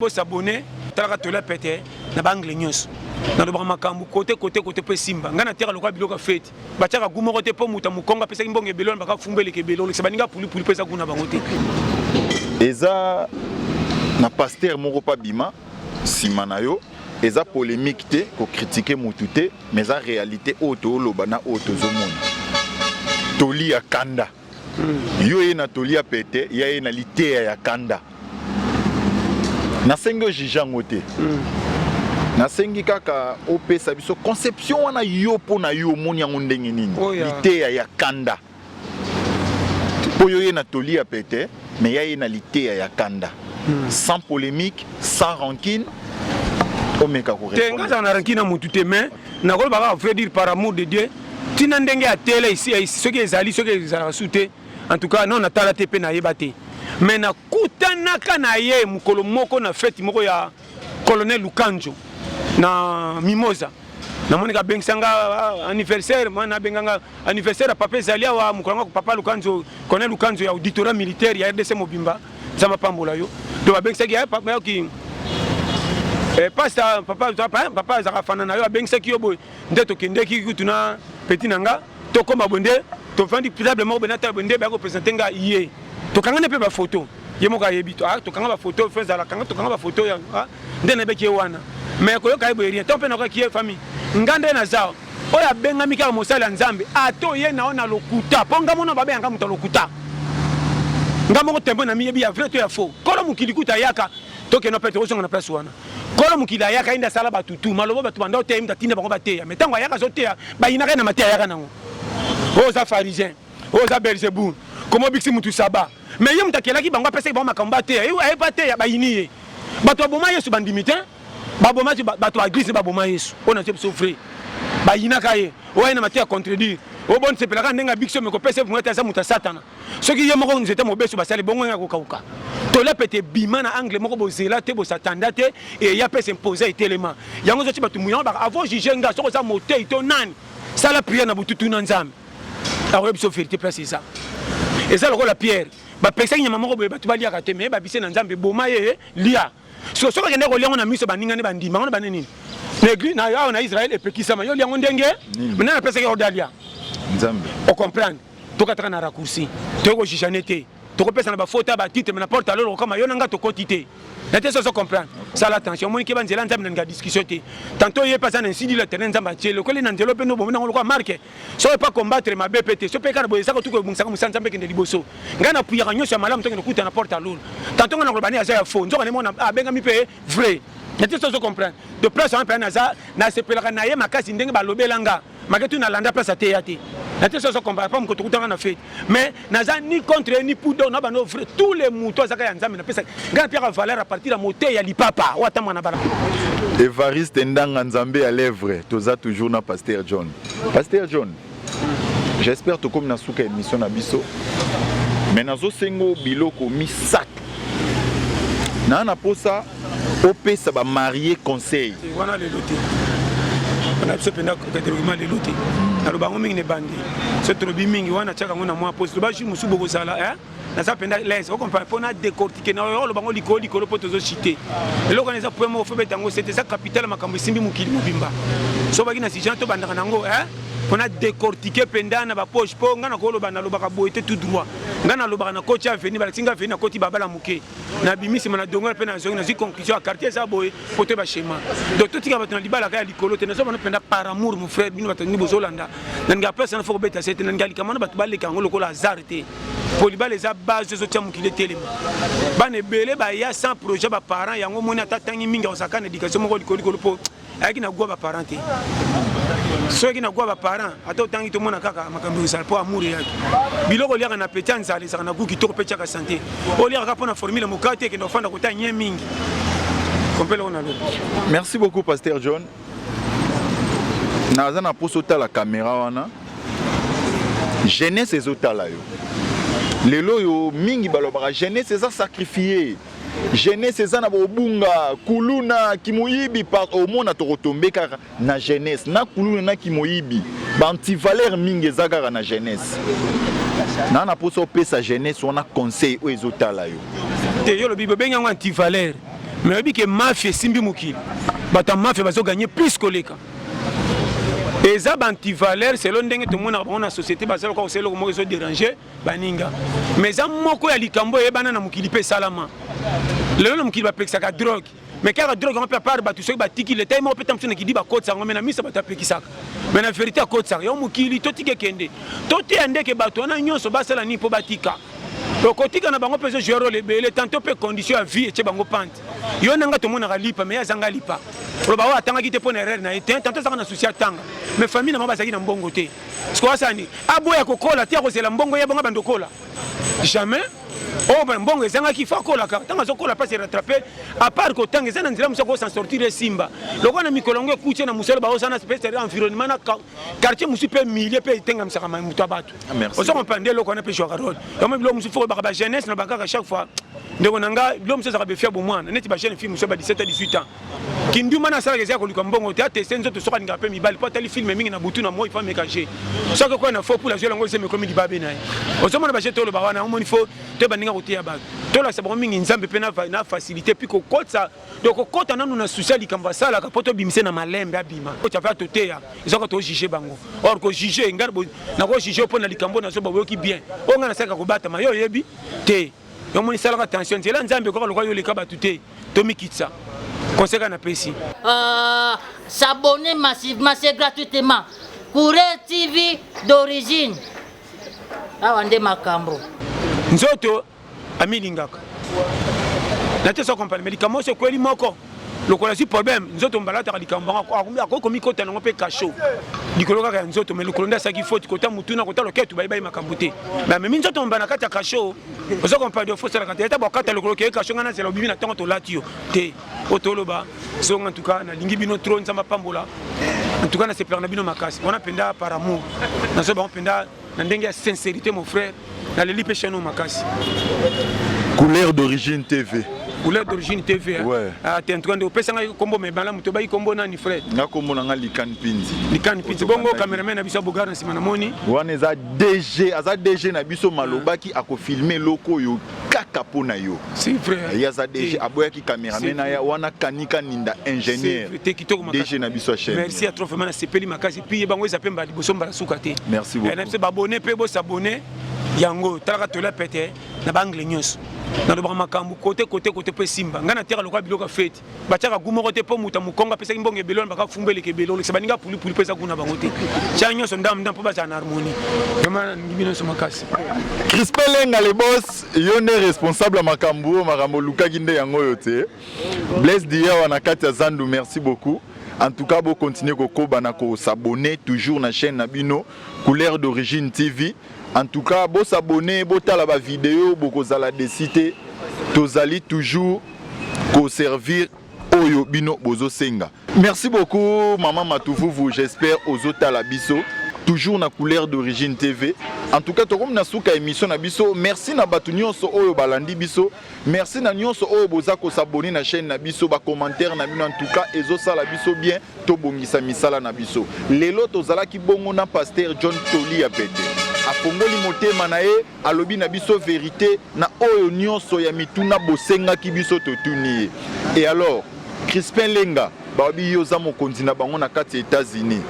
Bo s'abonner talaka tola pete na ba angle nyonso. Nalobaka makambo kote kote kote mpo esimba. Ngai nateka lokola biloko ya feti. Batiaka gout moko te mpo moto ya mokongo apesaki mbongo ebele wana baka fumba eleka ebele olekisa baninga pulipuli mpo eza gout na bango te. Eza na pasteur moko pa bima sima na yo eza polemique te ko critiquer mutu te mais eza realite oyo tooloba na oyo tozomona toli ya kanda yo ye na toli ya pete ya ye na liteya ya kanda nasengi ojuge yango te. Nasengi kaka opesa biso conception wana yo mpo na yo omoni yango ndenge nini liteya ya kanda mpo yo ye na toli ya pete mais ya ye na liteya ya kanda. Sans polémique, sans rancune, omeka ko te. Nga azala na rancune na mutu te, mais nakoloba kaka vrai dire, par amour de Dieu, ntina ndenge ya tele isi soki ezali, soki ezalaka su te. En tout cas non, natala te mpe nayeba te, mais nakutanaka na ye mokolo moko na fete moko ya colonel Lukanjo na Mimosa. Namoni kabengisa nga anniversaire mwana, abenga nga anniversaire ya papa ezali awa mokolo yango. Papa Lukanzo, colonel Lukanzo ya auditorat militaire ya RDC mobimba, Nzambe apambola yo. Donc abengisaki ye papa yoki pasta papa, papa, papa azalaka fana na yo, abengisaki yo boye nde tokendeki kutu na petit na nga. Tokóma boye nde tovandi table moko boye, natala boye nde baya kopresente nga ye, tokangani mpe bafoto, ye moko ayebi tokanga bafoto fo ezala kanga, tokanga bafoto nde nayebaki ye wana. Mais koyoka ye boye, rien. Ntango mpe nakokaki ye famille nga nde naza oyo abengami kaka mosali ya Nzambe, ata oye na yo na lokuta, mpo nga mona babengaka moto ya lokuta. Nga moko tembo na miyebi ya vrai to ya faux. Kolo mokili kuta ayaka, tokende mpe tokozonga na place wana. Kolo mokili ayaka, ye nde asala bato tu maloba, bato banda oteya, ye moto atinda bango bateya. Mais ntango ayaka azoteya, bayinaka ye na mateya ayaka nango: oyo oza pharisien, oyo oza Belzeboul, komo obikisi mutu saba. Mais ye moto akelaki bango, apesaki bango makambo bateya, aye bateya, bayini ye. Bato baboma Yesu, bandimi te baboma bato ya église, baboma Yesu oyo nazo biso vrai, bayinaka ye. Oyo aye na mateya contredire oyo bonisepelaka ndenge abikisi, oyo mekopesa ebunga te, aza moto ya Satana. Soki ye moko nzete mobeso basali bongo ya kokauka, tolia pete bima na angle moko, bozela te, bosatanda te, eya mpe s'impose, etelema yango ezoti bato muyango baka. Avant juge nga, soki oza motei to nani, sala prière na bututu na Nzambe, akoyebi biso vérité. Place eza lokola Pierre, bapekisaki nyama moko boye, bato baliaka te, mais babise na Nzambe: boma ye, lia. So soki akende kolia yango na miso baningani, bandima yango na bane nini na église na awa na Israël epekisama, yo lia yango ndenge nani apesaki ordre alia? Nzambe. Ocomprendre? Tokataka na raccourci, toyei kojugane te, tokopesa na bafaute ya batitre, mais na porte alolo kokama yo na nga tokoti te na te. Soso comprendre, sala attention, omoni ke banzela Nzambe nalinga discussion te. Tantôt ye mpe aza na insidi la terrain, Nzambe atie lokoli na nzela mpe nobomi nango lokola marke. Soki epa combattre mabe mpe te, so mpe kaka boye ezaka tuka ebongisaka mosala Nzambe ekende liboso. Ngai napuyaka nyonso ya malamu, tokende kuta na porte alolo. Tantôt ngai nakoloba ne aza ya faux, nzoka ne mona abengami mpe vrai na te. Sozo comprendre de place wana mpe naza nasepelaka na ye makasi ndenge balobela nga make tu nalanda place ateya te na te. Sozo comprendre pa mokoto kutanga na fete, mais naza ni contre ni pour. Donc na bano vrai, tous les moutons azaka ya Nzambe, napesa ngai napiaka valeur à partir ya moteya ya lipapa oyo atambwa na bala. Evariste Ndanga, Nzambe ya lèvre, toza toujours na pasteur John. Pasteur John, j'espère tokomi na suka émission na biso, mais nazosengo biloko misato naa na posa opesa bamarie conseil. Wana lelo te, wana biso mpenza catégorie lelo te. Naloba yango mingi na ebandi, so tolobi mingi wana, tiaka yango na mwa posi, loba jour mosusu bokozala. Naza mpenza l'aise, ocomprendre, mpo na décortique na oyo oloba yango likolo likolo, mpo tozochite eloko wana. Eza point moko fo beta yango sete, eza capital ya makambo esimbi mokili mobimba. So baki na sujet, tobandaka nango mpo na décortique mpenza na bapoche, mpo ngai nakoloba, nalobaka boye te tout droit. Ngai nalobaka na koti avenue, balakisi ngai avenue, nakoti babala moke, nabimi nsima na dongola mpe nazongi, nazwi conclusion ya quartier eza boye po toyeba schéma. Donc totika bato na libala kaka ya likolo te. Nazobana mpenza par amour, mon frère, bino bato nini bozolanda, nalinga place wana fo kobeta se te. Nalinga likambo wana bato baleka yango lokola hasard te, po libala eza base ezotia mokili etelema. Bana ebele baya sans projet baparent, yango omoni ata tangi mingi akozalaka na éducation moko likolo likolo, mpo ayaki na gwa baparent te. Soki na gwa baparent, ata otangi, tomona kaka makambo ezala, mpo amour eyaki. Biloko oliaka na peti ya nzala ezalaka na gu kitoko mpe tiaka sante. Oliaka kaka mpo na formule mokate, ekende kofanda kota nye mingi kompele oyo nalobi. Merci beaucoup, pasteur John. Naza na poso otala caméra wana, jeunesse ezotala yo lelo oyo. Mingi balobaka jeunesse eza sacrifie, jeunesse eza na bobunga, kuluna, kimoyibi. Omona tokotombe kaka na jeunesse, na kuluna, na kimoyibi, baantivaleur mingi eza kaka na jeunesse. Naa na mposa opesa jeunesse wana conseil oyo ezotala yo. Te, yo olobi bobengi yango antivaleur. Mais oyebi ke mafia esimbi mokili, bato ya mafia bazo gagner plus koleka. Eza ba antivaleur selon ndenge tomonaka bango na société, baza lokola kosala eloko moko ezo déranger baninga. Mais eza moko ya likambo eyebana na mokili mpe esalama lelo na mokili, bapekisaka drogue, mais kaka drogue yango mpe, à part bato soki batiki leta ye moko mpe ta mosusu na kidi bakotisa yango, mais na miso bato apekisaka, mais na vérité akotisaka yango. Mokili totika ekende, toteya ndeke bato wana nyonso basala nini mpo batika. Okotika na bango mpe ezojouer rôle ebele, tantôt mpe condition ya vie etie bango pante. Yo na nga tomonaka lipa, mais ye azanga lipa. Oloba oyo atangaki te mpo na erreur na ye te, tantôt azaka na souci atanga, mais famille na bango bazalaki na mbongo te. Sikoyo asala nini? Aboya kokola te, akozela mbongo ye bongo abanda okola? Jamais. Oyo mbongo ezangaki, fo akolaka. Ntango azokola, mpasi rattrape. À part kotanga, eza na nzela mosusu akosan sortir. Esimba lokola na mikolo yango ekuti na mosala baosana peut environnement na quartier mosusu mpe milieu mpe etengamisaka moto ya bato. Ozo comprendre nde eloko wana mpe jouaka rôle yango. Biloko mosusu fo oyebaka, bajeunesse na bakaka chaque fois, ndeko na nga, biloko mosusu ezalaka befia bomwana, neti bajeune fille mosusu ba 17 à 18 ans, kinduma na asalaka eza ya koluka mbongo te, ateste nzoto soki alingaka mpe mibali, mpo atali film mingi na butu na moi, fo ameka je soki okoya na fo pula azwela yango, eza ekomi libabe na ye. Ozomona baje toloba wana, omoni fo to bandinga koteya bato, tolakisa bango mingi Nzambe mpe na facilité, puis kokotisa, donc kokota nanu na souci ya likambo asalaka mpo tobimise na malembe, abima tia toteya. Ezaka tojuge bango, or kojuge ngai nakojuge mpo na likambo nazoba, boyoki bien oyo ngai nasalaka kobatama, yo oyebi te. Yomoni, esalaka tension nzela Nzambe kaka lokola yo oleka bato te, tomikitisa. Conseil kaka napesi. S'abonner massivement, c'est gratuitement. Coureur TV d'origine. Awa nde makambo. Nzoto amilingaka na te so comprendre, mais likambo nyonso ekweli moko lokola azwi problème nzoto mbala ataka likambo yango, akoki komikota nango mpe kasho likolo kaka ya nzoto. Mais lokolo nde asalaki faute, kota mutuna, kota loketu, bayebai makambo te, mais amemi nzoto mbala na kati ya kasho. Ozo comprendre? Fo osalaka te ata bakata lokolo keye kasho. Ngai nazela obimi na ntango tolati yo te oyo toloba zonga. En tout cas nalingi bino trop, Nzambe apambola. En tout cas nasepelaka na bino makasi wana mpenza par amour, nazo bango mpenza na ndenge ya sincérité. Mon frère, naleli mpe chaîne oyo makasi. Couleur d'origine TV. Couleur d'origine TV. Ouais. Ah, te, en tout cas nde opesa ngai kombo, me malamu tobai kombo nani, frère? Nga kombo na nga Likan Pinzi. Likan Pinzi. Bongo cameraman na biso Bogar na nsima namoni. Wana eza DG, aza DG na biso, malobaki akofilme eloko oyo kaka mpo na yo. C'est vrai. Ye aza DG, aboyaki cameraman na ya wana Kanika Ninda, ingénieur. Te, kitoko makasi. DG na biso ya chaîne. Merci à trop, vraiment nasepeli makasi. Puis ye bango eza mpe mbala liboso, mbala suka te. Merci beaucoup. Na biso babone mpe bosabone yango, talaka tola pete na baangle nyonso. Nalobaka makambo kote kote kote mpo esimba. Ngai nateka lokola biloko ya feti, batiaka gu moko te, mpo moto ya mokongo apesaki mbongo ebele wana, baka fumba eleka ebele, olekisa baninga pulipuli mpo eza gu na bango te. Tia nyonso ndambu ndambu mpo bazala na harmonie. Vraiment nalingi bino nyonso makasi. Crispin Lenga le boss, yo nde responsable ya makambo oyo, makambo olukaki nde yango oyo te. Blaise Diawa na kati ya Zandu, merci beaucoup. En tout cas, bocontinue kokoba na kosabonner toujours na chaîne na bino Couleur d'origine TV. En tout cas, bosabonner, botala bavideo, bokozala déçus te. Tozali toujours koservir oyo bino bozosenga. Merci beaucoup mama Matuvuvu, j'espère ozotala biso toujours na Couleur d'origine TV. En tout cas, tokomi na suka émission na biso. Merci na bato nyonso oyo balandi biso. Merci na nyonso oyo boza kosabonner na chaîne na biso, ba commentaire na bino en tout cas ezosala biso bien, tobongisa misala na biso. Lelo tozalaki bongo na pasteur John Toli ya Pete. Afongoli motema na ye, alobi na biso vérité na oyo nyonso ya mituna bosengaki biso totuni ye. Et alors, Crispin Lenga, babi yo oza mokonzi na bango na kati ya États-Unis,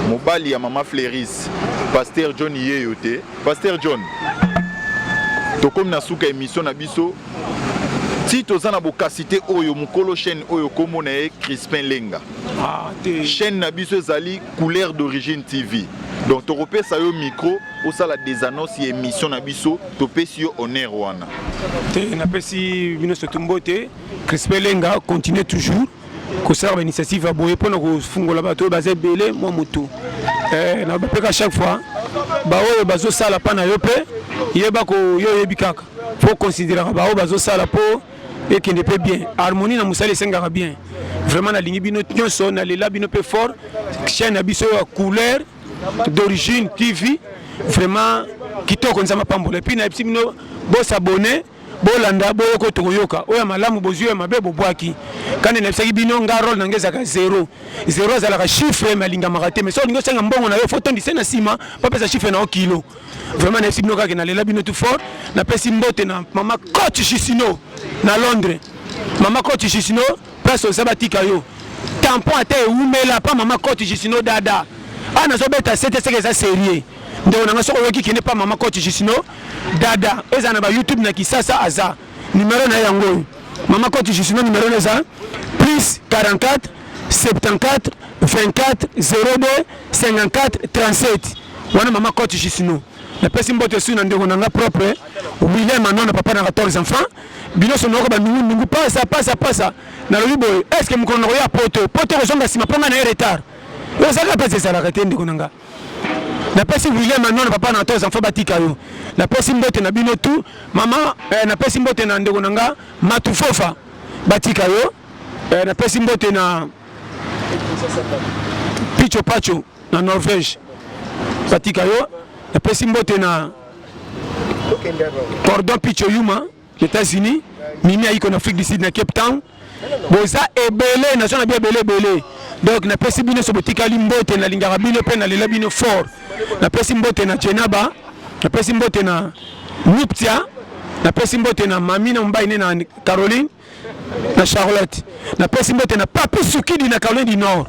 mobali ya mama Fleris, pasteur John yeyo te. Pasteur John, tokomi na suka émission na biso. Ti toza na bokasi te, oyo mokolo chaîne oyo kombo na ye Crispin Lenga. Ah, te. Chaîne na biso ezali Couleur d'origine TV, donc tokopesa yo micro, osala des annonces ya émission na biso, topesi yo honneur wana. Te, napesi bino surtout mbote. Crispin Lenga continue toujours kosala bainitiative ya boye mpona kofungola bato oyo baza ebele mwa motu. Na bapeka chaque fois baoyo bazosala mpa na yo mpe yeba ko yo oyebi kaka, fo considéraka baoyo bazosala mpo ekende mpe bien, harmonie na mosala esengaka bien. Vraiment nalingi bino nyonso, nalela bino mpe fort. Chaîne na biso ya Couleur d'origine TV, vraiment kitoko, Nzambe apambola. Et puis nayebisi bino bosabonner, bolanda, boyoka, tokoyoka oyo ya malamu bozwi, oyo ya mabe bobwaki. Kandi nayebisaki bino, nga rôle na ngai ezalaka zéro zéro, azalaka chiffre me alingamaka te. Mais so olingi osenga mbongo na yo, fo tondise na nsima bapesa chiffre na yo kilo. Vraiment nayebisi bino kaka nalela bino tout fort. Napesi mbote na mama coach Jusino na Londres. Mama Cote Justino, place oza batika yo. Tampon ata ewumela pa mama Cote Justino dada. Awa nazobeta sete seke eza serieux. Ndeko na nga soki oyoki kende pa mama Cote Justino dada ezala na ba YouTube na Kisasa aza. Numero na ye yango oyo. Mama Cote Justino numero na eza plus 44 74 24 02 54 37. Wana mama Cote Justino. Napesi mbote su na ndeko na nga propre William Anona papa na 14 enfants. Bino so noko ba nungu nungu pasa pasa pasa. Nalobi boye est ce que mokolo nakoya poto poto kozonga nsima mpo nga na ye retard. Ezalaka mpasi ezalaka te ndeko na nga. Napesi William Anona papa na 14 enfants batika yo. Napesi mbote na bino tout mama eh, napesi mbote na ndeko na nga Matufofa batika yo. Eh, napesi mbote na Picho Pacho na Norvège batika yo. Napesi mbote na Cordon Picho Yuma États-Unis, Mimi Aiko na Afrique du Sud na Cape Town. Boza ebele nazo na bi ebele ebele. Donc napesi bino so botikali mbote nalingaka bino mpe nalela bino fort. Napesi mbote na Chenaba, napesi mbote na Nuptia, napesi mbote na mami na mobali ne na Caroline na Charlotte. Napesi mbote na Papi Sukidi na Caroline du Nord.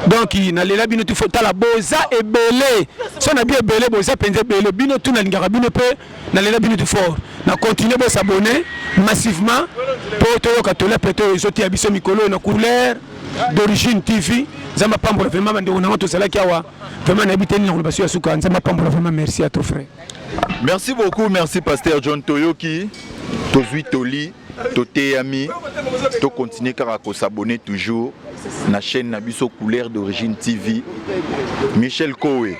Donc nalela bino tu tala boza ebele so na bi ebele boza mpenza ebele bino tu nalingaka bino mpe nalela bino tu fort. Na continuer bo s'abonner massivement po toyoka tola mpe to ezoteya biso mikolo oyo na couleur d'origine TV. Nzambe apambola vraiment bandeko na nga tozalaki awa vraiment nayebi te nini nakoloba so ya suka. Nzambe apambola vraiment, merci à trop frère. Merci beaucoup, merci Pasteur John Toyoki. Tozui toli, toteyami, to continuer kaka ko s'abonner toujours na chaîne na biso Couleur d'origine TV. Michel Kowe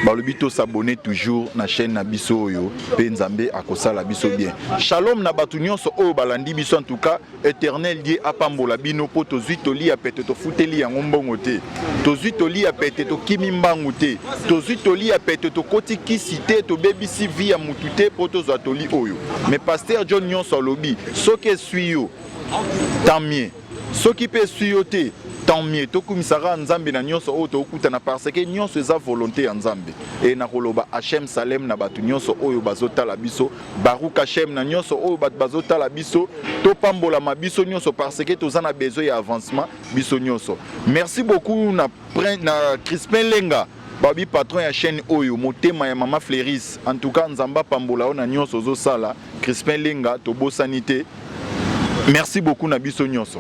balobi to s'abonner toujours na chaîne na biso oyo pe Nzambe akosala biso bien. Shalom na bato nyonso oyo balandi biso, en tout cas Éternel Dieu apambola bino po tozui toli ya pete tofuteli yango mbongo te, tozui toli ya pete tokimi mbangu te, tozui toli ya pete tokoti kisi te, tobebisi vie ya mutu te po tozwa toli oyo. Mais Pasteur John nyonso alobi soki esui yo tant mieux, soki pe esui yo te tant mieux. Tokumisaka Nzambe na nyonso oyo tokutana parce que nyonso eza volonté ya Nzambe. E nakoloba Hashem Salem na bato nyonso oyo bazotala biso, Baruch Hashem na nyonso oyo bato bazotala biso, topambolama biso nyonso parce que toza na besoin ya avancement biso nyonso. Merci beaucoup na, na Crispin Lenga babi patron ya chaîne oyo motema ya mama Fleuris. En tout cas Nzambe apambola yo na nyonso ozosala. Crispin Lenga tobosani te. Merci beaucoup na biso nyonso.